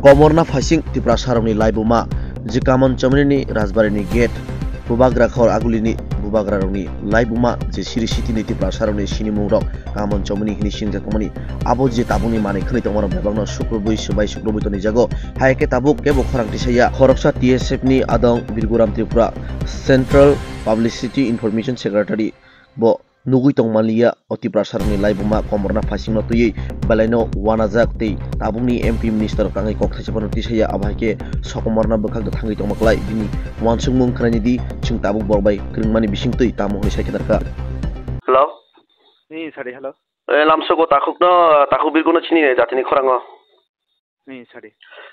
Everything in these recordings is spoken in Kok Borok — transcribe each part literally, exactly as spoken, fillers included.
Komorna phaising Tiprasarokni laibuma, je Kaman Chomnini Rajbarini gate, Bubagra khor agulini Bubagrarokni laibuma, je siri sitini Tiprasarokni sinimungrok Kaman Chomnini hini singjak tongmani, abo je tabukni manwi khwnwi tongmarok bebakno sukrubwi swbai sukrubwi tonijago. Hai khe tabuk kebo khorang tisaya, khoroksa T S F ni adong Birguram Tripura, Central Publicity Information Secretary bo nugwi tongmaliya, o Tiprasarokni laibuma Komorna phaisingno twiwi belaino wanajak tei tabukni M P minister tangwi kok thaisa phano tisaya, abo hai khe sokomorna bwkhak da thangwi tongma klai, bini uansukmung khwnaini di, chwng tabuk borok bai kwrwngmani bisingtwi tamo hwnwi sai khe narwkha. Hello? Ni sari, hello. Eh, lamsogo takhukno, takhuk birkuno chini jatini khorango. Ni sari.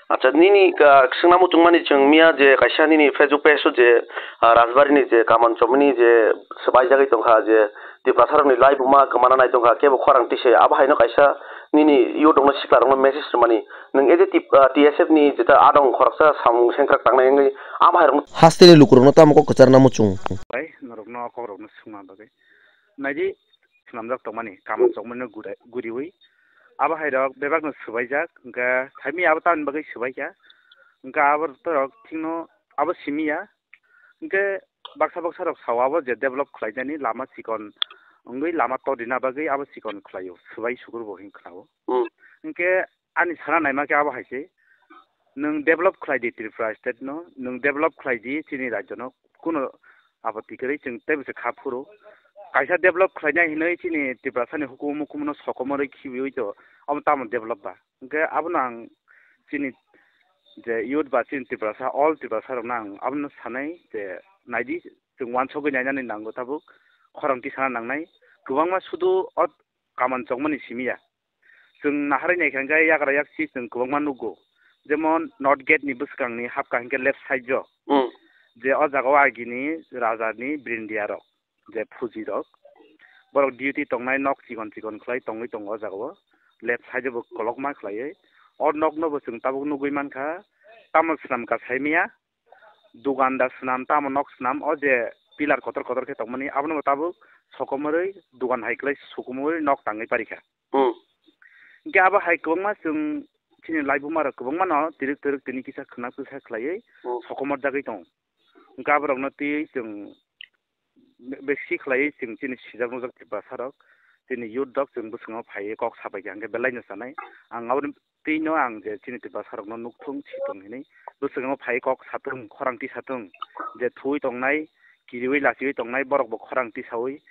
Acha, nini ka, swngna muchungmani chwng miya je kaisa nini Facebook page o je, ah, Rajbari ni je Kaman Chomni je swbai jagwi tongkha je Tiprasarokni laibuma kwmana nai tongkha, kebo khorang tise abo haino kaisa nini youth rokno sikla rokno message rwmani. Nwng eje tip-, ah, T S F ni jeta adong khoroksa samung sengkrak tangnai wngwi abo hai rokno. Hasteni lukurokno tamo kok kwcharna muchung. Bai, norokno kokrokno swngma bagwi. Naidi, swnamjak tongmani, kaman chokmani gura-, guriwi. Abo hai rok bebak no swbaijak, hwnkhe thaimi abo tamni bagwi swbaikha. Hwnkhe abo borok thikno abo simi ya. Hwnkhe baksa baksa rok sao abo je develop khlainani lama chikon wngwi lama todina bagwi abo chikon khlaio, swbai sukur bo hwn khlao. Hmm. Hwnkhe ani sana naima khe abo hai se, nwng develop khlai di Tripura state no, nwng develop khlai di chini rajyo no, kuno apatti kwrwi chwng teibo se kha phuru. Kaisa develop khlainai hinwi chini Tiprasani hukumu mukumu no sokomorwi khibiwi to, abo tamo develop ba? Hwnkhe abono ang chini je youth ba chini Tiprasa, all Tiprasa rokno ang abono sanai je, naidi, chwng uansugwi nainani nango tabuk, khorang tisana nangnai, kwbangma sudu o kaman chokmani simi ya. Chwng naharwi naikha hwnkhe yagra yaksi chwng kwbangma nukgo. Jemon North Gate ni bwskang ni hapkha hwnkhe left side o. Hmm. Je o jaga o agini raja ni brindia rok, je phuji rok. Borok duty tongnai nok chikon chikon khlai tongwi tongo o jaga o. Left side o bo kolokma khlaiwi. O nok no bo chwng tabuk nugwi mankha. Tamo swnam ka saimaya. Dugan da swnam, tamo nok swnam, o je pillar kotor kotor khe tongmani, abono bo tabuk sokomorwi dugan hai kwlai sukumui nok tangwi parikha. Hmm. Hwnkhe abo hai kwbangma chwng chini laibuma rok kwbangma no twrwk twrwk tini kisa khwna kwsa khlaiwi Hmm. sokomor jagwi tongo. Hwnkhe aborokno twiwi chwng be-, besi khlaiwi chwng chini sijak nujak Tiprasa rok, chini youth rok chwng bwskango phaiwi kok sabaikha hwnkhe belai no sanai. Ang aboni twino ang je chini Tiprasa rokno nukthung sithung hinwi bwskango phaiwi kok sathung, khorang tisathung, je thuwi tongnai, kiriwi lachiwi tongnai borok bo khorang tisawi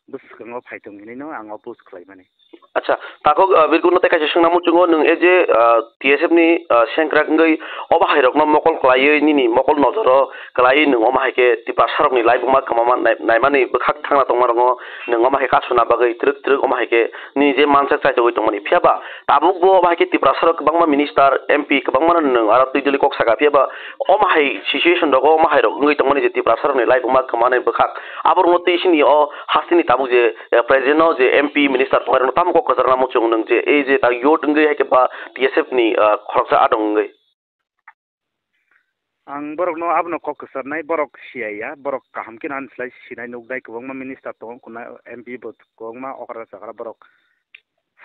bwskango phaithung hinwi no ang oppose khlaimani. Acha, takhuk, ah, Birkut no tei kaisa swngna muchungo, nwng eje, ah, T S F ni, ah, sengkrak wngwi obo hai rokno mokol kwlaiwi nini mokol nojoro kwlaiwi nwng omo hai khe Tiprasa rokni laibuma kwmama nai-, naimani bwkhak thangna tongma rokno nwng omo hai khe kasuna bagwi twrwk twrwk omo hai khe nini je mansak chaitogwi tongmani. Phiya ba tabuk bo omo hai khe Tiprasa rok kwbangma minister, M P kwbangma no nwng aro twi dwlwi kok saka, phiya ba omo hai situation rogo omo hai rok wngwi tongmani je Tiprasa rokni laibuma kwmani bwkhak, aborokno tei sini o hasteni tabuk je, eh, present o je M P minister tongnai rokno tamo kok kwcharna muchung nwng je ei je ta youth wngwi hai khe ba T S F ni, ah, khoroksa adong wngwi. Ang borokno abono kok kwcharnai, borok siyaya, borok kaham khe nani slai sinai nuknai, kwbangma minister tongo, kunai M P bo kwbangma okra chakra borok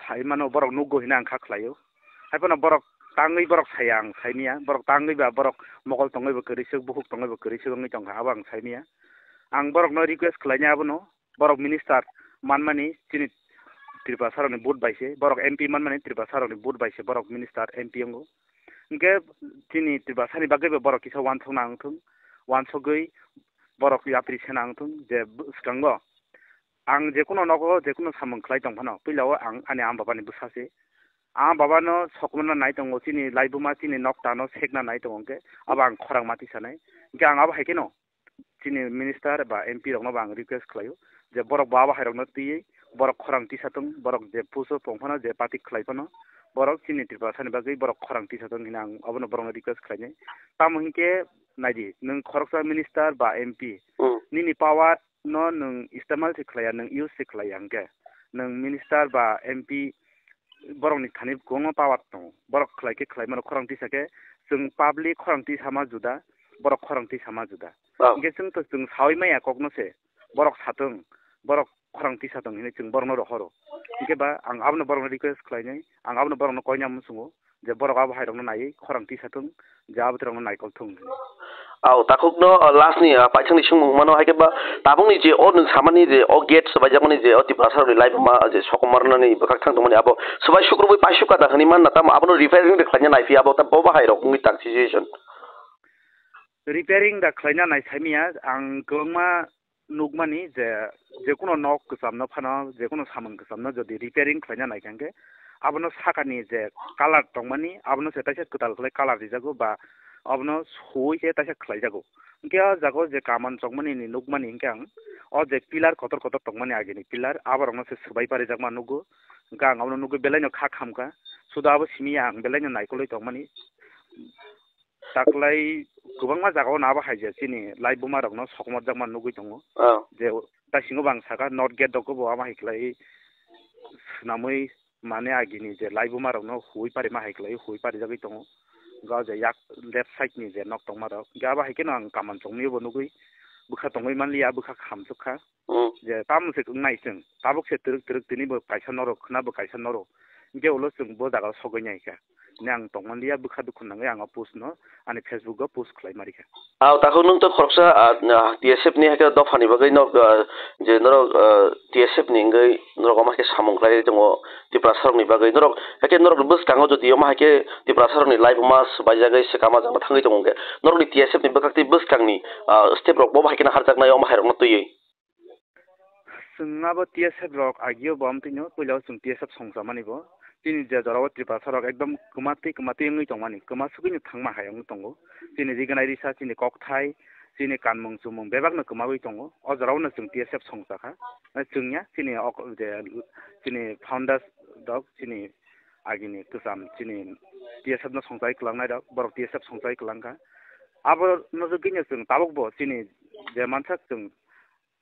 sai mano, borok nukgo hinwi ang kha khlaio. Haiphano borok tangwi borok saya ang saimanya, borok tangwi ba borok mokol tongwi bo kwrwisuk, bukhuk tongwi bo kwrwisuk wngwi tongkha, abo ang saimanya. Ang borokno request khlainai abono, borok minister manmani chini Tiprasa rokni vote bai se, borok M P manmani Tiprasa rokni vote bai se borok minister M P wngo. Hwnkhe chini Tiprasani bagwi bo borok kisa uansukna wngthung, uansugwi borok yapri sena wngthung je bw-, swkango ang jekuno nogo jekuno samung khlai tong phano, puila o ang ani ama babani bwsa se. Ama babano sokomorna nai tongo, chini laibuma, chini nokta no sekna nai tongo, hwnkhe abo ang khorang ma tisanai. Hwnkhe ang abo hai kheno chini minister ba M P rokno bo ang request khlaio je borok bo abo hai rokno twiwi borok khorang tisa thung, borok je puso tong phano, je party khlai phano, borok chini Tiprasani bagwi borok khorang tisa thung hinwi ang abono borokno request khlainai. Tamo hinkhe naidi, nwng khoroksa minister ba M P, Hmm. nini power no nwng istemal se khlaiya, nwng use se khlaiya hwnkhe, nwng minister ba M P borokni thani kwbangma power tongo. Borok khlai khe khlai mano, khorang tisa khe chwng public khorang tisa ma juda, borok khorang tisa ma juda. Oh. Hwnkhe chwng to chwng saui maya kokno se, borok satung, borok khorang tisa tong hinwi chwng borokno rohoro. Hinkhe ba ang abono borokno request khlainai, ang abono borokno koina muchungo je borok abo hairokno naiwi khorang tisa thung, je abo borokno naikol thung hinwi. Au, takhukno, uh, last ni, uh, paithakni swngmung mano, hai khe ba tabukni je o nwng samani je o gate swbaijakmani je o Tiprasarokni laibuma je sokomornani bwkhak thang tongmani abo swbai sukrubui paisuk kada hinwi manna, tamo abono repairing de khlaina naiphi abo ta bo bahairok wngwi tang situation. Repairing da khlaina nai saimanya ang kwbangma nukmani je, jekuno nok kwchamno phano, jekuno samung kwchamno jodi repairing khlaina naikha hwnkhe, abono sakani je colour tongmani, abono se taisa kwtal khlai colour rijago ba abono suwi se taisa khlaijago. Hwnkhe o jaga o je kaman chokmani ni nukmani hwnkhe ang o je pillar kotor kotor tongmani agini pillar, aborokno se swbai parijakma nugo. Hwnkhe ang abono nugwi belaino kha khamkha, suda abo simi ya ang belaino naikolwi tongmani. Taklai kwbangma jagao no abo hai je chini laibuma rokno sokomorjakma nugwi tongo. Ah. Je tasingo bo ang saka north gate rokgo bo abo hai khlai swnamwi mane agini je laibuma rokno huwi parima hai khlai huwi parijagwi tongo. Ga je yak left side ni je nok tongma rok, ga abo hai kheno ang kaman chongmio bo nugwi bwkha tongwi manliya, bwkha khamsuk kha. Hmm. Je tamo se wngnai chwng, tabuk se twrwk twrwk tini bo kaisa norok khna bo kaisa norok, hwnkhe ulo chwng bo jaga o sogwi nai kha. Hwnwi ang tongmanliya, bwkha dukhu nangwi ang o post no ani Facebook o post khlai ma rikha. Au, takhuk nwng to khoroksa, ah, ah, T S F ni hai khe dopha ni bagwi nok, ah, je norok, ah, T S F ni wngwi norok omo hai khe samung khlai tongo Tiprasa rok ni bagwi. Norok hai khe norok bwskango jodi omo hai khe Tiprasa rok ni laibuma swbaijagwi swkama jagma thangwi tongo hwnkhe norok ni T S F ni bwkhak tei bwskang ni, ah, step rok bo hai khe no harjaknai omo hai rok no twiwi. Chwng abo T S F rok agio bo amtwino puila o chwng T S F songchamani bo. Chini je jorao Tiprasa rok ekdom kwmatwi kwmatwi wngwi tongmani, kwma sugwino thangma hai wngwi tongo. Chini riganai risa, chini kokthai, chini kanmung chumung bebakno kwmawi tongo. O jorao no chwng T S F songchakha. Chwngya chini ok-, je, chini founders rok, chini agini kwcham, chini T S F no songchai kwlangnai rok, borok T S F songchai kwlangkha. Abo no jagwino chwng tabukbo chini je mansak chwng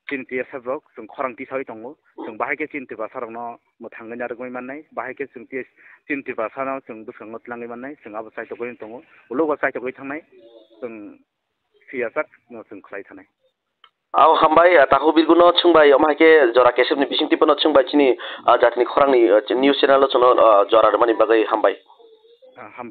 chini T S F rok chwng khorang tisawi tongo. Chwng bahai khe chini Tiprasa rokno mwthangwi narwgwi mannai. Bahai khe chwng T S, chini Tiprasa no chwng bwskango twlangwi mannai. Chwng abo chaitogwi tongo. Ulo bo chaitogwi thangnai. Chwng siyajak no chwng khlai thanai. Au hambai, ah, takhuk birguno chwngbai omo hai khe jora kesepni bisingtwi bono chwngbai chini, ah, jatini khorangni, ah, news channel o chwngno, ah, jora rwmani bagwi hambai. Ah, ham-